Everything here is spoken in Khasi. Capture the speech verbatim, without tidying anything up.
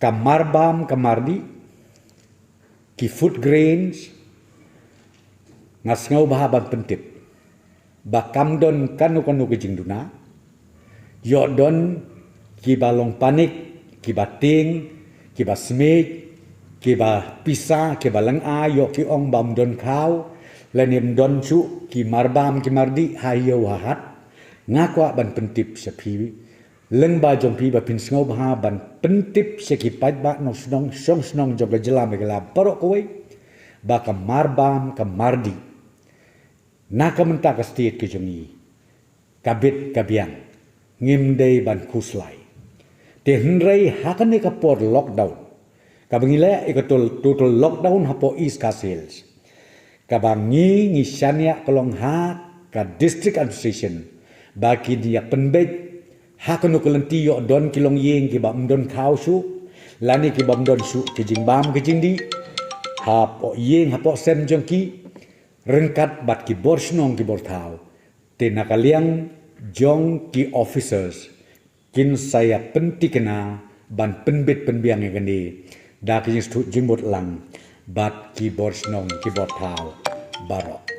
Ka marbam ka mardih, ki food grains, nga sngewbha ban pyntip ba kam don kano kano ka jingduna. Ïoh don kiba long panic, kiba tieng, kiba smiej, kiba pisa, kiba lynga, ïoh ki ong ba ym don khaw, lane ym don shuh ki marbam ki mardih ha ïew ha hat. Nga kwah ban pyntip sha phi, lyngba jong phi ba phin sngewbha ban pyntip sha ki paidbah nongshong shnong jong ka jylla Meghalaya baroh kawei, ba ka marbam ka mardih na ka bynta ka state ka jong ngi ka bit ka biang, ngim dei ban khuslai. Te hynrei ha kane ka por lockdown, kaba ngi leh ïa ka total lockdown hapoh East Khasi Hills, kaba ngi ngi shaniah ka long ha ka District Administration ba kin ïa pynbeit ha kano ka lynti ïoh don ki longïing kiba ym don khaw shuh, lane kiba ym don shuh ki jingbam ki jingdih hapoh ïing hapoh sem jong ki, ryngkat bad ki bor shnong ki bor thaw. Te na ka liang jong ki officers kin sa ïa pynthikna ban pynbit pynbiang ïa kane da ka jingsngewthuh jingmut lang bad ki bor shnong ki bor thaw baroh.